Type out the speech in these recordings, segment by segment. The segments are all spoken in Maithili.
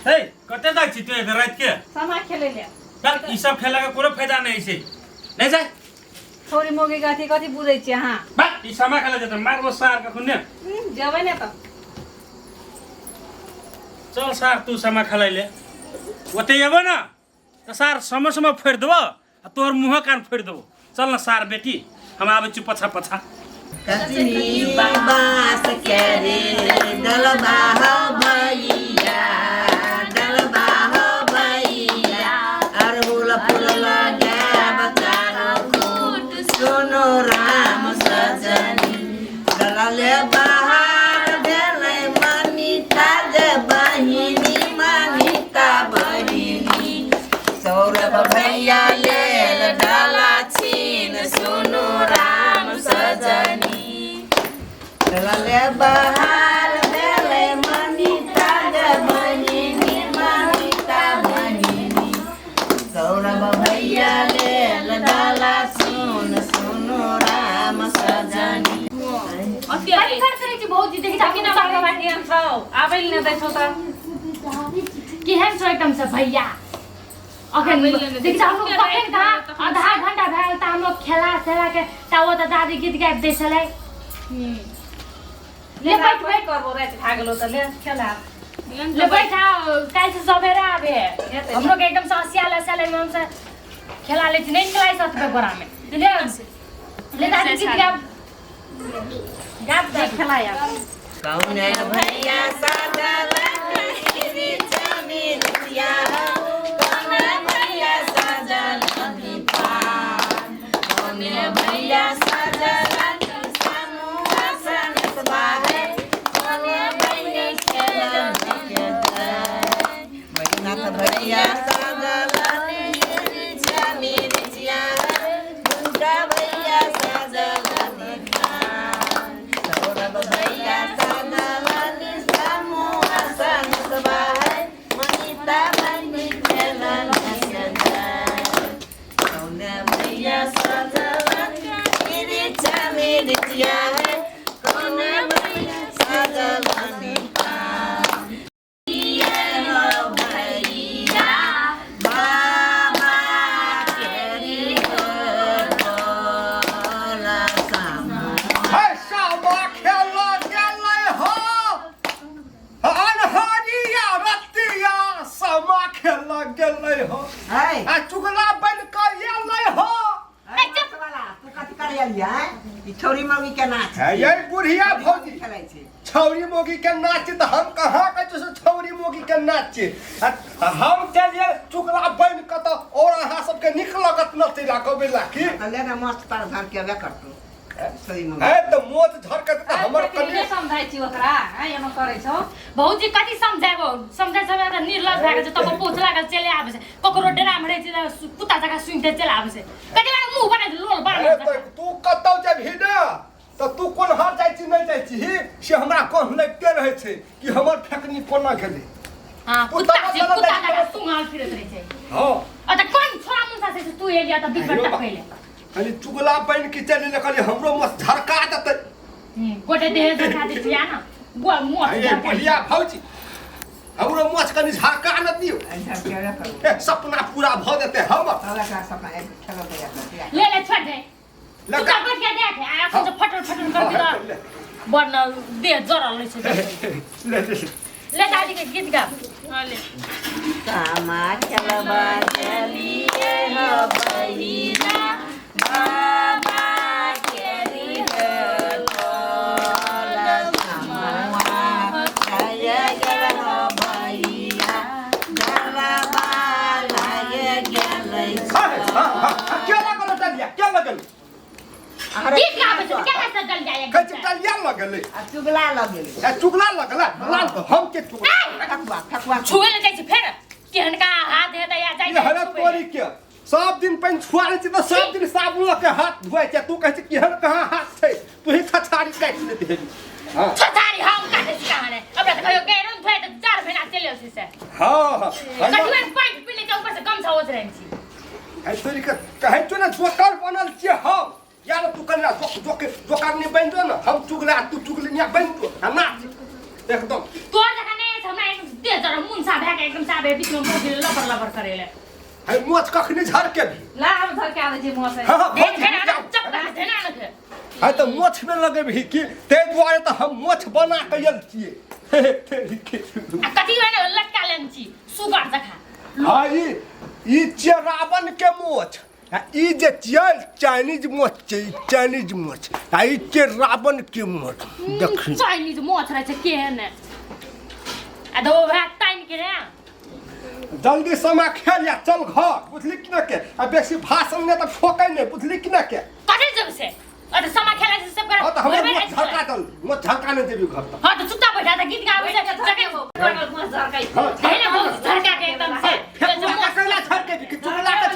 हे कते जाइ छी तू एते राति के? समा खेलै ले। चल, ई सब खेला के कोनो फायदा नहीं छै। नहीं जाय। छौरी मौगी के अथी कथी बुझै छी अहाँ? बा, ई समा खेला जेतै मारबो सार के खुने। जेबै ने तऽ। चल सार तू समा खेलै ले। ओते एबो ना तऽ सार समय समय फोड़ि देबो आ तोहर मुँह कान फोड़ि देबो। चल न सार बेटी, हम आबै छी पछा पछा। कचनी बाँस के रे डलबा हो भैया, डलबा हो भैया, अड़हुल फूल लगाब चारो खूट, सुनो राम सजनी। डलले बहार भेलै मनिता जे बहिनी, मनिता बहिनी। सौरभ भैया लेल डाला छीन, सुनु राम सजनी। डलले बहार भेलै मनिता गे बहिनी, मनिता बहिनी। सौरभ भैया लेल डाला सुन, सुनु राम सजनी। कथी करै छी भौजी? देखि त किन बाबा केहन छौ, आबै लए नहि दै छौ तऽ। केहन छौ एकदम से भैया? अखन देखि त हमलोग कखन कहाँ आधा घंटा भए गेल तऽ हमलोग खेला खेला के तऽ ओ तऽ दादी गीत गाबि दै छलै। ले बैठ बैठ करबो, राति भए गेलो तऽ ले खेला। ले बैठ, काल्हि से सवेरे आबे। हमरो के एकदम से हसियाल हसियाल एकदम से खेला लै छी, नहि खेलाइ सतबे गोरा में। ले ले दादी गीत गाब गाब दे खेलाया। कौन भैया सजल मिर्चिया, कौन भैया सजल पान, कौन भैया सजल समुआ सनसबा है, कौन भैया खेलन के बैजनाथ भैया सजल मिर्चिया मिर्चिया, दुर्गा भैया सजल पान, सौरभ भैया सजल समुआ सनसबा है, मनिता बहिनी खेलन के कौन भैया सजल मिर्चा मिर्चिया है, कौन भैया सजल पान। भैया बाबा केरी होला सामा। हे सामा खेला गेलै हो अनहरिया रतिया, सामा खेला गेलै हो है आ चुगला बन के एलै हो। है वाला तू कथी करे एलियै? ई छौरी मौगी के नाच हे ये बुढ़िया भौजी खेलै छै। छौरी मोगी के नाच तऽ हम कहाँ कहै छियै से छौरी मोगी के नाच छै। आ हम चलिए चुगला बन के तऽ और अहाँ सबके नीक लगत नचै ला गबै ला की? तऽ ले ने मस्त पर धर के अबे करतौ छौरी मौगी। हे तऽ मोच झरकत तऽ हमर कनि कनि समझाइ छी ओकरा, हैं एना करै छौ। भौजी कथी समझाबो? समझाइ समझाइ तऽ निर्लज भए गेल छै, तब पूछ लागल चलि आबै छै। ककरो डेरामे रहै छै तऽ कुत्ता जकाँ सुनिते चलि आबै छै। कथी बार मुँह बना लोल अरे बार। तऽ तू कतौ जेबही ने तऽ तू कोन हाथ जाइ छी नहि जाइ छी से हमरा कोन लगिते रहै छै कि हमर फेकनी कोना गेलै। हाँ, कुत्ता कुत्ता छै, चलल कुत्ता जाइ छै। जकाँ सुंघल फिरैत रहै छै। हँ आ तऽ कोन छोरा मुसा छै से तू एलिया तऽ बीच आइयो पर बा। टपैले। कनि चुगला बनि के चलि एलै, कहलियै हमरो मस्त झरका देतै। गोटे देह झरका दै छै ना गोल मोट अरे झरका। बढ़िया भौजी, हमरो मोछ कनि झरका न दियौ। ऐसा केला करू। ए, सपना पूरा भऽ जेतै हमर। तब एकरा सपना एक खेलो दैया करते। ले ले छोड़ दे। ले तू तऽ बैठ के देख, आ एखन से फटर फटर कर हाँ, के ले। बड़ न देह जरल रहै छै। ले ले ले दादी के गीत गा। हाँ ले। सामा खेलबा गेलिए हो बहिना, बाबा केरी बोल, समुआ खाय गेल हो भैया, गलबा लागे गेलै। हाँ, हाँ, हाँ, के लगल डलिया? के लगल? गीत गाबै छै केना से डल जाय? कहै छै डलिया लगलै। आ चुगला लगेलै। ए चुगला लगलै लाल तऽ हम के चुगला? ठकुआ ठकुआ छुए ले जाइ छै फेर केहन का हाथ हेतै या जाइ ई छै हरत छुबै ले। तोरी के सब दिन पानि छुआ लै छै तऽ सब दिन साबुन लऽ के हाथ धोइ छै। तू कहै छै केहन कहाँ हाथ छै, तू ही छछारी काटि लेत हेबी। हँ छछारी हम काटै छी कहाँ ने? हमरा तऽ कहियो गैरो ने धोए तऽ 4 महीना चलि छै से। हँ हँ कथी बेर पानि पी लै छै, ऊपर से गमछा ओझरैन छी। है तोरी के कहै छौ ने जोकर बनल छियै हम। यार तू कन्या जोक जोक जोकर नहीं बन जो ना, हम चुगला तू चुगलिनिया बन जो आ नाच एकदम। तोर जकाँ नहि छै हमरा एकदम देह जरा मुनसा भए के एकदम साबे बीच में भौजी लबर लबर करे ले है मोछ कखनी झड़ के भी ला हम धर के आबै छी मोछ हाँ हाँ देख भौजी फेर रुक जाउ। चप कर देना न के है तऽ मोछ में लगेबही कि ताहि दुआरे तऽ हम मोछ बना के आयल छियै। तेरी के आ कथी भने लटका लेन छी सुगर जखा। हाँ ई ई छियै रावण के मोछ आ ई जे छियै चाइनीज मोछ छै, ई चाइनीज मोछ आ ई छियै रावण के मोछ। देखी चाइनीज मोछ रहै छै केहन आ दो भात तानि के रे जल्दी समय खेल या चल घर बुझली कि ना के आ बेसी भाषण ने तऽ ठोकै नहि बुझली कि ना के। कथी जब से अरे समा खेला से सब कर हाँ तऽ हमर मोछ झरका चल मोछ झरका नहि देबी घर तक। हां तऽ चुपचाप बैठा तऽ गीत गाबै छै जके मोछ झरकै हाँ है ना बहुत झरका के एकदम से फेकुआ के कैला झरके भी कि चुगला के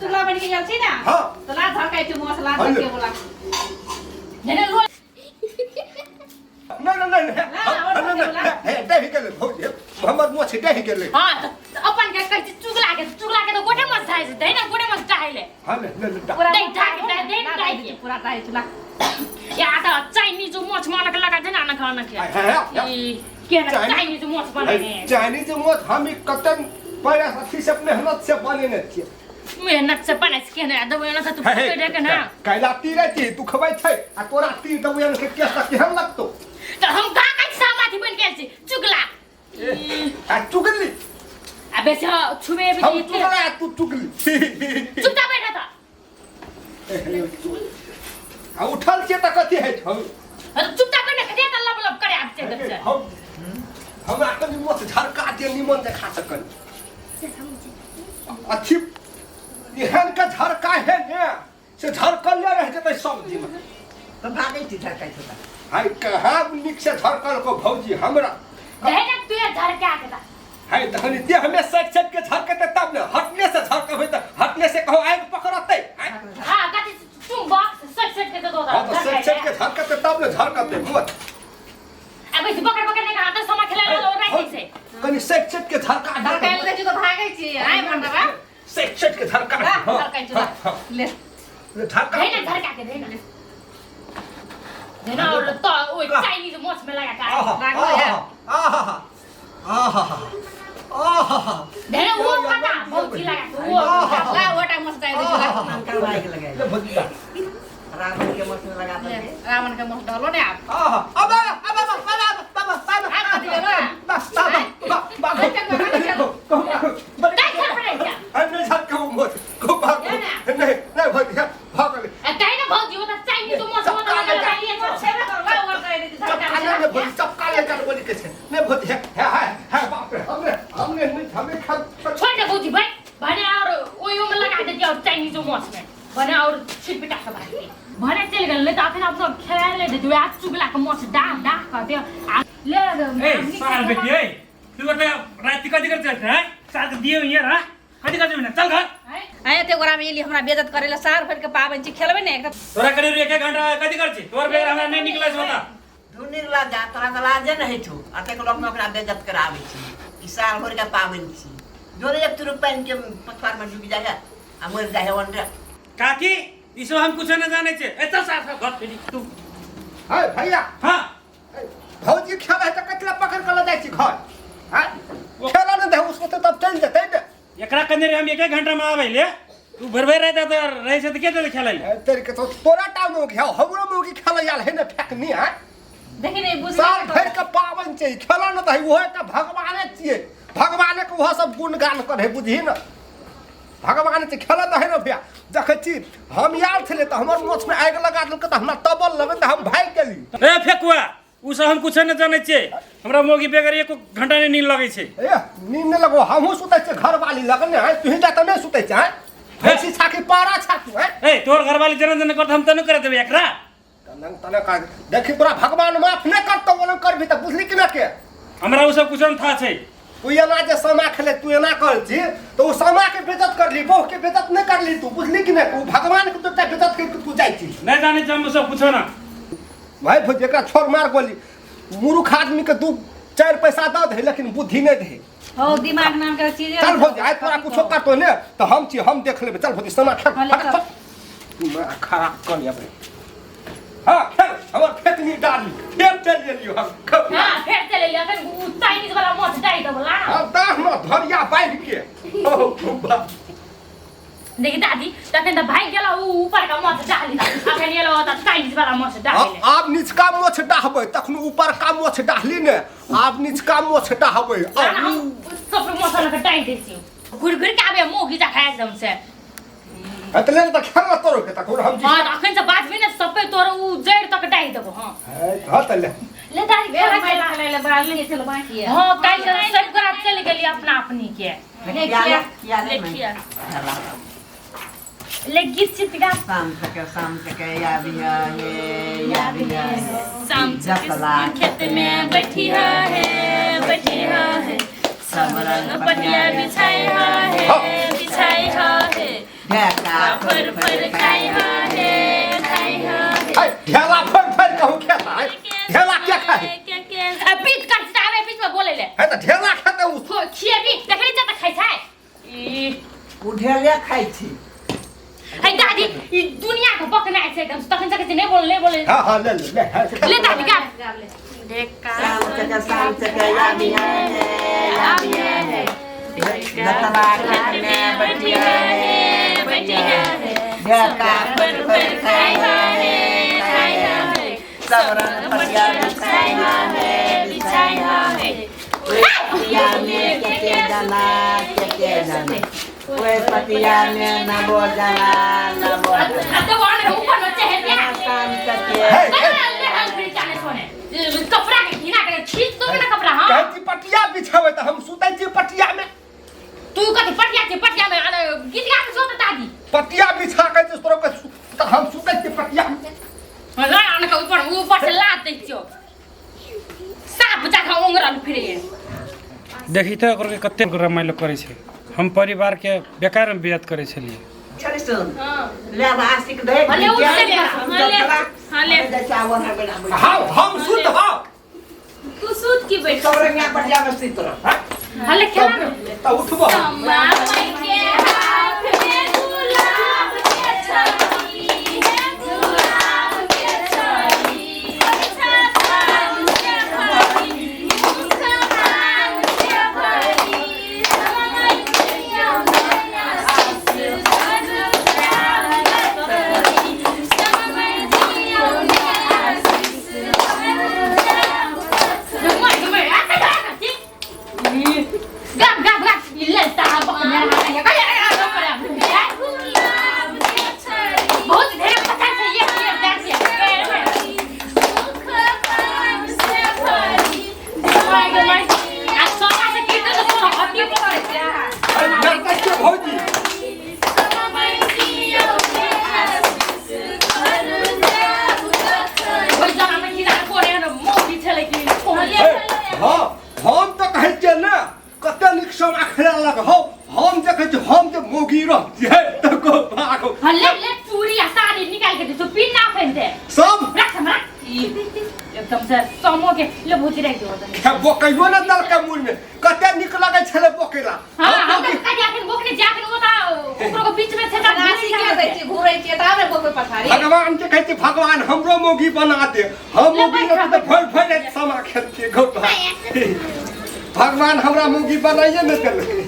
चुगला बनि के गेल छी ना। हाँ तऽ ला झरकै छी मोछ ला झरके बोला ने लो नहीं नहीं नहीं नहीं नहीं हे डहि गेलै भौजी हमर मोछ डहि गेलै। हां तऽ अपन के कहै छी चुगला के तऽ गोटे मत खाइ छै दे ना गोटे मत चाहिले। हां ले ले ले पूरा दे ढाक दे दे ढाक के पूरा दाइ चुला या तऽ चाइनीज मोछ मानक लगा दे ना ना खाना के ई के ना चाइनीज मोछ बने चाइनीज मोछ हम ई कतन पैरा अथी से मेहनत से बनेने छियै। मेहनत से बने छै केने देबै ना तऽ तू पकड़ के ना कैला तीर छी तू खबै छै आ तोरा तीर देबै के केस तक केहन लगतौ। तऽ हम का कहै सामाथी बन गेल छी चुगला आ चुगली आ बेसी छुबे भी हम चुगला तू चुगली चुपचाप बैठा था आ उठल छियै तऽ कथी हइ छौ। अरे चुपचाप बैठ के तऽ लब लब करे आब छै एकदम से। हम हमरा कनि मोछ झरका दे निमन देखा सकन अथी एहन के झरका है ने से झरकले रह जेतै सब दिन। तऽ भागै छी झरकै छै तऽ हाय कहाँ नीक से झरकल को भौजी हमरा दे ना तू झरका के ता हाय तखन देह में सट सट के झरकते तब ने हटने से झरकबै तऽ हटने से कहो आगि पकड़तै। हां कथी तुम बॉक्स सट सट के दो हां तऽ सट सट के झरकते तब ने झरकते मोछ। आ बेसी पकड़ पकड़ के हाथ समा खेला लो राखै छै कनि सट सट के झरका झरकै लै छी तऽ भागै छी आइ भन्डवा सट सट के झरका झरकै छी ले झरका दे ना झरका के दे ना देना और तो ओइ चाइनीज मोछ में लगा के लागो है। आहा आहा आहा देना वो पता भौजी लगा के वो ला ओटा मोछ दाइ दै छी ला हुनकर बाइक लगाइ ले भौजी रावण के मोछ में लगा ले दे रावण के मोछ डलो ने आप आहा अब अब अब अब अब अब आप कथी भेलो बा बा बा बा काय खेल पड़ै छै नहीं झटका मोछ को भाग नहीं नहीं भौजी भाग आ काहे ना भौजी ओ तऽ चाइनीज मोछ में लगा के मोछ छेबे कर ला ओकर दाइ दै छी झरका चपका ले भौजी चपका ले कर बोली के छै नहीं भौजी है है है बाप रे हमने हमने नहीं हमें खा छोड़ दे भौजी भाई भने और ओयो में लगा दे और चाइनीज मोछ में भने और छिटपिटा के भाग भने चलि गेल नहीं तऽ अखन अपनो खेला ले दे आ चुगला के मोछ डाह डाह कह दे आ ले ए सार बेटी ए तू बता राति कति कर चलते हैं सार के दियो यहाँ हां कति कर ना चल घर आय ते गोरा में एली हमरा बेइज्जत करेला सार भर के पाबनि छी खेलबै ने एकदम तोरा करे एक एक घंटा कति कर छी तोर बेर हमरा नहीं निकलै छै बता धुनी लाज तोरा तऽ लाजे नहि छौ अतेक लोक में ओकरा बेइज्जत कराबै छी ई साल भर के पाबनि छी जोरे एक तुरुक पानि के पछुआर में डूबि जाइ है आ मरि जाइ है ओनरे। काकी ई सब हम कुछ न जानै छै ए चल सार घर फेरि तू है भैया। हां भौजी खेला है तऽ कतला पकड़ के ल जाइ छी घर हां खेला न दे उसको तऽ तब चलि जेतै ने। एकरा कने रे हम एक एक घंटा में आबै ले तू भर भर रहता तऽ रहै छै तऽ के देले खेलै ले तेरे के तो तोरा टा मोगी है हमरो मोगी खेला आयल है ने फेकनी है देखि ने बुझ साल भरि के पाबनि छै खेला न दही ओहो एकटा भगवाने छियै भगवाने के ओहो सब गुणगान करे बुझही न भगवान छै खेला दही ने भैया। देखै छी हम आयल छलियै तऽ हमर मोछ में आगि लगा देलकै तऽ हमरा तबल लगै तऽ हम भागि गेली। ए फेकुआ उ सब हम कुछ न जानै छियै हमरा मोगी बेगर एको घंटा नहीं नींद लगै छै। ए नींद नहि लगो हमहूँ सुतै छियै घरवाली लगन ने तुही जा तऽ नहि सुतै छै भैंसी छाकी पारा छाकी है। ए तोर घरवाली जना जना करत हम त न करे देबै एकरा तनंग तनंग कर देखी तोरा भगवान माफ नहि करतौ ओना करबी तऽ बुझली कि ना के हमरा उ सब कुछ न था छै। तू एना जे समा खेले तू एना कर छी तऽ ओ समा के बेइज्जत करली बहु के बेइज्जत नहि करली तू बुझली कि नहि ओ भगवान के तोरा बेइज्जत कर के तू जाइ छी नहीं जानै छी हम उ सब कुछ न। भाई भौजी एकरा छोड़ मार गोली मूर्ख आदमी के 2-4 पैसा दऽ दे लेकिन बुद्धि नहि दे हो दिमाग नाम के चीज। चल भौजी आइ तोरा कुछो करतो ने तऽ हम छी हम देख लेबै। चल भौजी समा खेल हाँ, ले चल। तू खराब कर लेबै। हां खेल हमर फेकनी डाली फेर चलि एलियो हम खो। हां फेर चलि एलियो अखन उ चाइनीज वाला माछ डाहि देबला हम दाह न धरिया बान्हि के ओ बा देखी दादी तखन तऽ भागि गेल उ ऊपर का माछ डाली अखन एलो तऽ चाइनीज वाला माछ डाली आब निचका मोछ डाहबै तखन ऊपरका मोछ डाहली ने आब निचका मोछ डाहबै हम सब माछ लऽ के डाहि दै छियौ घुरि घुरि के आबे मुँह घिचा खाय एकदम से एतले तऽ खेल तोरो के तखन हम हां तऽ अखन से बाजबी ने सबे तोर उ जड़ि तक डाहि देबो हां हां तऽ ले ले दादी बेर मारि खेलै ले बड़ा ले चल बाकी हां काल्हि सब गोरा चलि गेली अपना अपनी के ले किया खिया ले ले खिया ले गीत चित गा शाम तक शाम तक या बिया हे या बिया शाम जतला खेत में बैठी है बैठी है सब रंग पटिया बिछाई है बिछाई है ढेका फर फर खाई है खाई है है ढेला फर फर कहूँ खेता है ढेला क्या खाए आ बीच काट आबे बीच में बोले ले है तऽ ढेला खेतै उ खिएबी देखै छ त खाइ छै ई उ ढेले खाइ छी है दादी ई दुनिया के बकनाइ छै एकदम तखन सकै छै नहीं बोल नहीं बोले हाँ हाँ ले ले ले हाँ, ले दादी गा शाम तक शाम तक या बिया हे या बिया हे जतला खेत में बैठी है बैठी है ढेका फर फर खाई है खाई है सब रंग पटिया बिछाई है बिछाई है पतिया में के के जाना के के जाना ओए पतिया में न बो जाना न बो जाना अब तो वहां ऊपर में चढ़ गया शाम तक है, है। ले हल फिर जाने सोने कपड़ा के घिना के खींच दो ना कपड़ा हां कहै छी पटिया बिछाबै तऽ हम सुतै छी पटिया में तू कथी पटिया के पटिया में अरे गीत गा के सोत दादी पटिया बिछा के जे तोरा के तऽ हम सुतै छी पटिया में ला आन के ऊपर ऊपर से लाद दै छियो साफ जगह ओंगरल फिरे देखी तऽ ओकर के कतेक रमाइलो करै छै हम परिवारके बेकारमे बेइज्जत करै छलियै चल सुन ले अब आशिक दे भले उठ से ले, हाँ ले, हाँ ले। हाँ हम सुत हाँ तू सूत की बैठ सब रंगा पटिया में सुत रह हले खेला ना तऽ उठबो अम्मा मई के हाथ में गुलाब के छड़ी है गुलाब के छड़ी अच्छा भांग के भरी मुख भांग के भरी समय दुनिया में आशीष भर श्याम करी समय दुनिया में आशीष भर श्याम घुमाई घुमाई आ का गाब गाब गाब इल्ले साहब गुलाब के छड़ी बहुत ढेर पता छै ये ये डांस ये मुख भांग से भरी घुमाई घुमाई आ सोना से कीर्तन तो सोना हटी पकड़े छै नाटक के भौजी ओइ जमाना में खिला कोरे न मोगी छलै कि हे, हाँ हम तऽ कहै छियै ने कते नीक समा खेलक हौ हम देखै छी हम जे मौगी रहतियै तऽ को भागो हँ ले ले चूड़ी आ साड़ी निकाल के दे तू पिन ना फेंक दे सब रख हमरा ई एकदम से समो के ले भौजी राख दो खे बोकैयो ने देलकै मुँह में कते नीक लगै छलै बोकैला हां हम हम मौगी तऽ काज अखन बोकने जाखन ओ तऽ ओकरो के बीच में छै तऽ राशि के दै छी घुरै छी तऽ आबे बोके पछाड़ी भगवान के कहै छी भगवान हमरो मौगी बना दे हम ले मौगी बैठ, रहती तऽ भरि भरि राति समा खेलतियै गौ भगवान हमरा मौगी बनाइए ने देलकै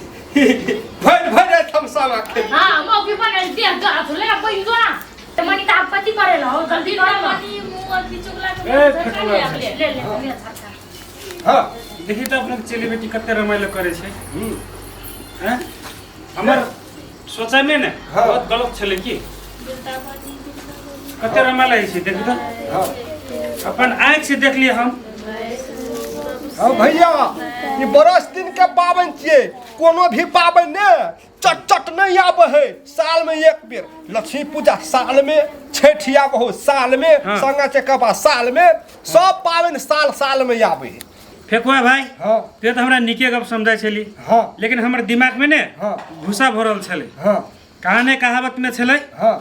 भरि भरि राति हम सामा खेलियै हां मौगी बनल देह जरा ले बइन जो ना तऽ मनी तऽ आब कथी करे ल हो जल्दी कर न ए, फेकुआ। ले ले ले अच्छा हाँ देखी तऽ अपने चेली बेटी कते रमाइलो करै छै हम्म। हैं? हमर सोचैमे ने हाँ। बहुत गलत छलै की कते रमाइलो होइ छै देखी तऽ हाँ अपन आँखि से देखलियै हम हाँ भैया ई बरस दिन के पाबनि छियै कोनो भी पाबनि ने चट चट नहीं आबै है साल में एक बेर लक्ष्मी पूजा साल में छठि आबै हो साल में हाँ। संगा चकबा साल में सब पाबनि साल साल में आबै है फेकुआ भाई हाँ ते तऽ हमरा नीके गप समझाइ छली हाँ लेकिन हमर दिमागमे ने हाँ। भूसा भरल छलै हाँ कहाने कहावतमे छलै हाँ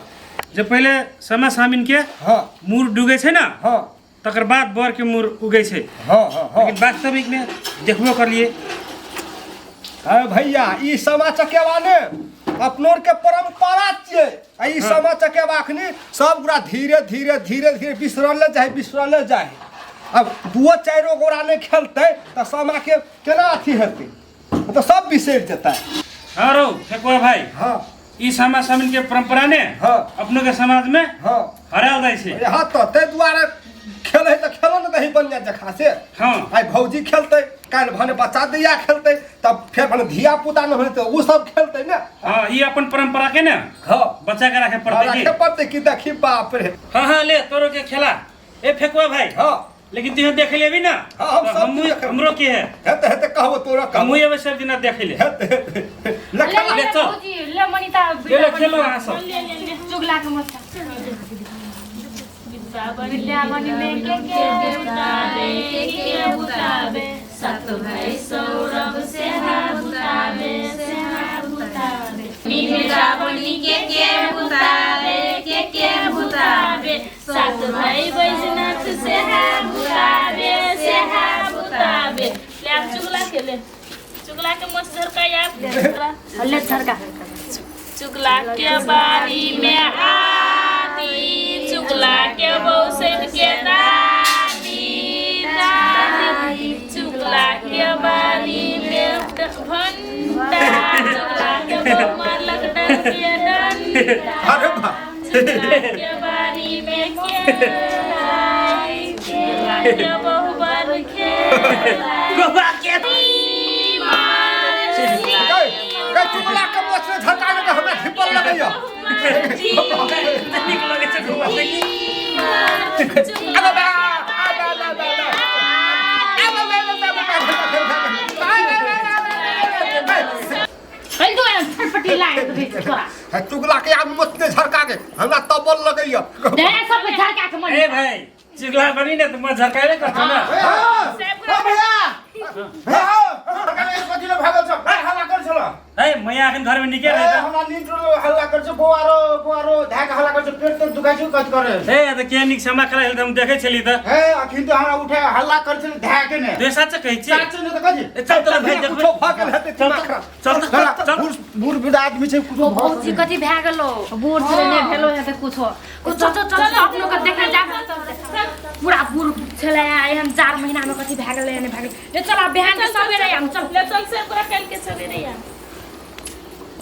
जे पहिले समा सामिनके हाँ मूर डूबै छै ने हाँ तकर बाद बरके मूर उगै छै हाँ हाँ हाँ लेकिन वास्तविकमे देखबो करलियै अरे भैया ई सामा चकेवा ने अपनोर के परंपरा छियै। आ ई सामा चकेवा अखनी सब गोरा धीरे धीरे धीरे धीरे बिसरले जाए बिसरले जाए। अब दुओ चारिो गोरा नहि खेलतै तऽ सामा के केना अथी हेतै, तऽ सब बिसरि जेतै। हाँ रो फेकुआ भाई। हाँ। ई सामा सामिन के परंपरा ने हाँ। अपनो के समाज में हाँ हरायल जाइ छै। अरे हाँ तऽ ताहि दुआरे खेल है तऽ खेलो ने दही बढ़िया जखा से। हाँ। आइ भौजी खेलतै, काल्हि भने बच्चा दैया खेलतै, तब फेर भने धिया पुता ने होतै ओ सब खेलतै ने। हाँ ई अपन परंपरा के ने हाँ बचा के राखे पड़तै की। राखे पड़तै कि देखी बाप रे। हाँ हाँ ले तोरो के खेला ए फेकुआ भाई। हाँ लेकिन तुहे देख लेबी ना। हाँ, हम तो सब हमहूँ देखब। हमरो के है हेते हेते कहबो तोरा कहबो। हमहूँ एबै सब दिना देखे ले। हेते हेते ले खेला। ले चल। भौजी, ले मनीता ले ले खेलो अहाँ सब। ले ले ले चुगला के मत विद्यावनी में के बुताबे के बुताबे सत भाई सौरभ से हाथ बुताबे से हाथ बुताबे विद्यावनी के बुताबे के बुताबे सात भाई बैजनाथ से हाथ बुताबे से हाथ बुताबे। ले आप चुगला के ले चुगला के मत झरका आप ले झरका। चुगला के बारी में आती चुगला के बौसैन के दादी दादी चुगला के बारी में भंटा चुगला के बहू मारलक डर के डंडा। अरे बा चुगला के बारी में खेलाई चुगला के बहू बर खेलाई गोवा के गई गई चुगला के मोछ ने झरका के हमरा धिपल लगैया। नीक लगै छै गोवा के। अबे बा अबे बा बा बा अबे बा बा बा बा। कहि दो छटपटी लाए दे तोरा। चुगला के आब मोछ ने झरका के हमरा तबल लगैया। दे सब झरका के मन। ए भाई चुगला बनी ने त म झरकाबे करछौ ना। ए मैया अखन घर में निके रहे त। ए त के निक समा खेला त हम देखै छली त। तू साँचो कहै छी? ए चल तोरा भाइ देखबै। कुछो भऽ गेल हेतै चल दिमाग खराब। चल चल चल। बूढ़ वृद्ध आदमी छै कुछो भऽ भौजी कथी भए गेलो बूढ़ छलै नहि भेलो है तऽ कुछो कुछो चल चल अपनो के देखै जा पूरा बूढ़ छलै एहन 4 महीना में कथी भए गेलै नहि भए गेलै। ले चल आब बिहान के सवेरे आम चल। ले चल से पूरा काल्हि के सवेरे आम।